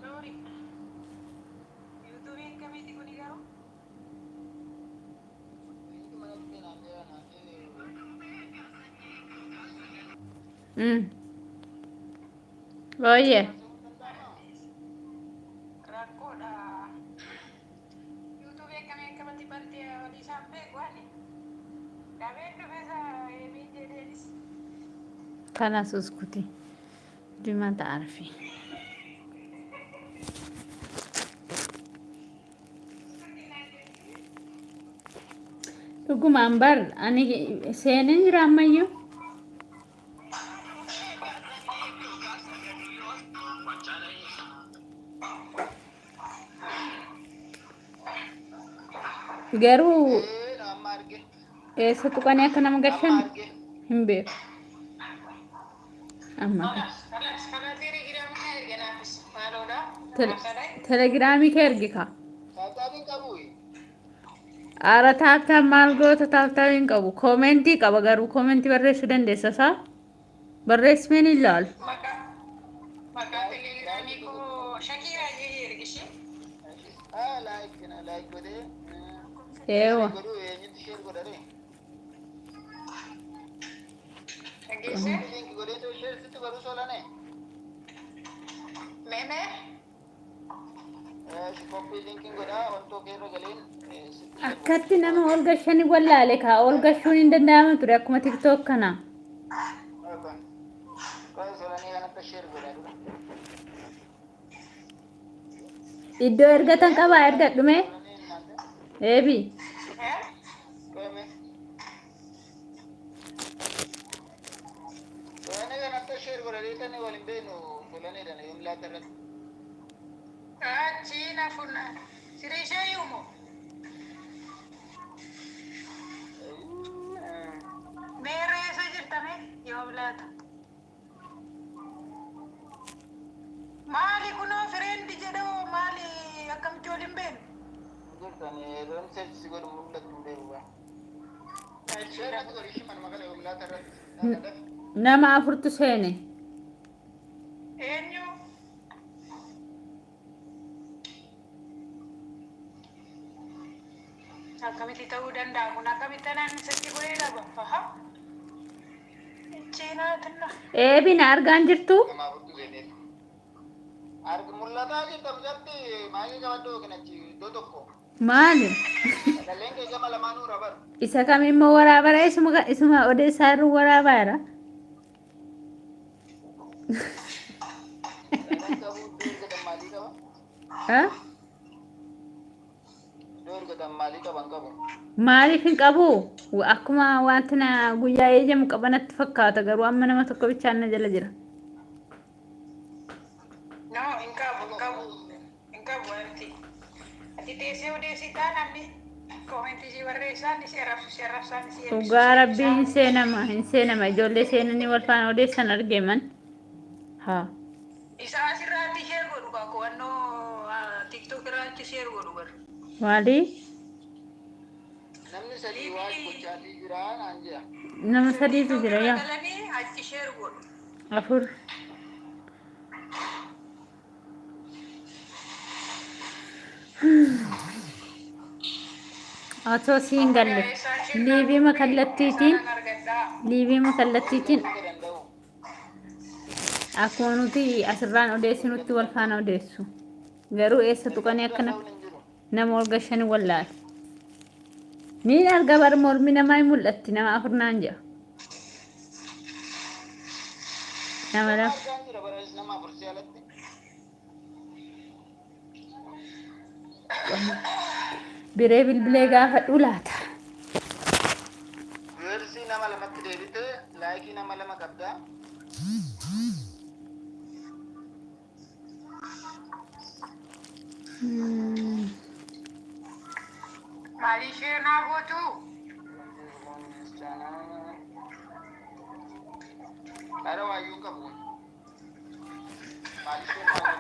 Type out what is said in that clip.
Sorry. Yuutuubii akkamiiti kuni garuu? Ooyye. Rakkoodha. Yuutuubii akkamii akkamatti bantee walii isaan beeku ani. Dhabeen dhufe isa eebiin jedheenis. Kanas uskuti. Dima ta'arfi. Dhugumaan bar ani seeneen jira ammayyuu. Garuu eessa tuqanii akka nama gashan hin beeku. Amma telegiraamii kee ergi kaa. Ara taaptaap maal goota taaptaap hin qabu. Koomentii qaba garuu koomentii barreessuu dandeessa isaa. Barreessimeen hin laalu. Maqaa telegiraamii koo Shakiiraa jedhee ergishee. Eewa. Dhageessee? Mee mee? Akkatti nama ol gashani wallaale kaa ol gashuun hin danda'amu ture akkuma tiktook kana. Iddoo ergatan qabaa ergadhu mee. Eebi. Achi na funna. Siree ishee yuumo. Mee reessa jirta mee yoom laata? Maali kunoo fireendi jedhoo maali akkamitti waliin beenu? Nama afurtu seene. Eenyu? Akkamitti ta'uu danda'a kun akkamitti anaan isatti godhee dhaba? Aha. Ichiinaatinna. Eebi na argaan jirtu. Argi mul'ataa jirta mucatti maayii qabadhu yookiin achi iddoo tokko. Maali? Sagaleen kee gama lamaanuu rabaru. Isa kam immoo waraabara isuma isuma odeessaa jiru waraabaa jira. Sagaleen qabu iddoo ergatan maalii qaba? Ah? Iddoo ergatan maalii qaban qabu? Maaliif hin qabu? Akkuma wanti na guyyaa eeyyamu qaba natti fakkaata garuu amma nama tokko bichaan na jala jira. No, hin qabu, hin qabu, hin qabu wanti. Ati teessee odeessitaa namni koomentii si barreessaa inni si arrabsu si arrabsaa inni si eebbisu Dhugaa si rabbii hin eebbisaa. seenama hin seenama ijoollee seenanii wal faana odeessan argeeman. Haa. Isa asirraatti share godhu kaa qo'annoo TikTok irraatti share godhu bar. Maalii? Namni sadii waa gochaatii jira naan jedha. Nama sadiitu TikTok jira irra yaa. galanii achi share godhu. Afur. Otoo siin galle liiviima kallattiitiin liiviima kallattiitiin akkuma nuti asirraan odeessinutti wal faana odeessu. Garuu eessa tuqanii akkana nama ol gashanii wallaale. Niin arga bar mormi namaa hin mul'atti nama afur naan jedha. Nama lama. Argaan jira bara nama afur si alatti. Biree bilbilee gaafadhu laata. Viirsii nama lamatti deebite laayikii nama lama qabda. Maalii ishee naa gootu?